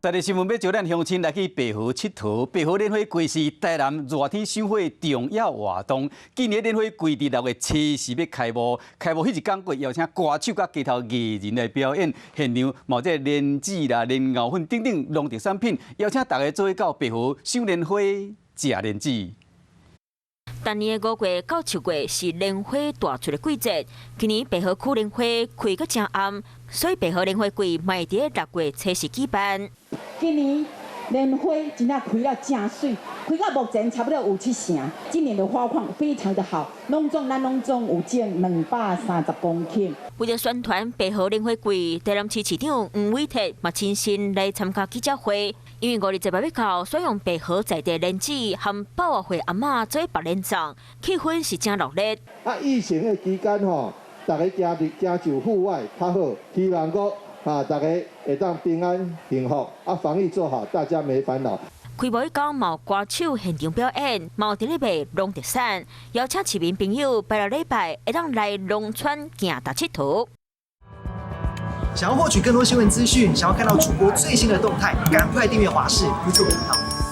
在地新聞欲招咱鄉親來去白河𨑨迌。白河蓮花季是台南熱天賞花重要活動。今年蓮花季佇六月初四欲開幕，開幕彼一工會邀請歌手佮街頭藝人來表演，現場嘛有這蓮子啦、蓮藕粉等等農特產品，邀請大家做伙到白河賞蓮花、食蓮子。逐年的五月到七月是蓮花大出的季節。今年白河區蓮花開閣誠暗，所以白河蓮花季嘛會佇六月初四舉辦。今年蓮花真正開了誠媠，開到目前差不多有七成。今年的花況非常的好，攏總咱攏總有種230公頃。為著宣傳白河蓮花季，台南市市長黃偉哲嘛親身來參加記者會。因為五日節欲到，選用白河在地蓮子和豹仔會阿嬤做白蓮粽，氣氛是誠熱烈。啊，疫情的期間吼，大家行佇行就戶外較好，希望講啊，大家會當平安幸福，啊，防疫做好，大家沒煩惱。開幕彼工嘛有歌手現場表演，嘛有佇咧賣農特產，邀請市民朋友拜六禮拜會當來農村行踏𨑨迌。想要獲取更多新聞資訊，想要看到主播最新的動態，趕快訂閱華視 YouTube 頻道。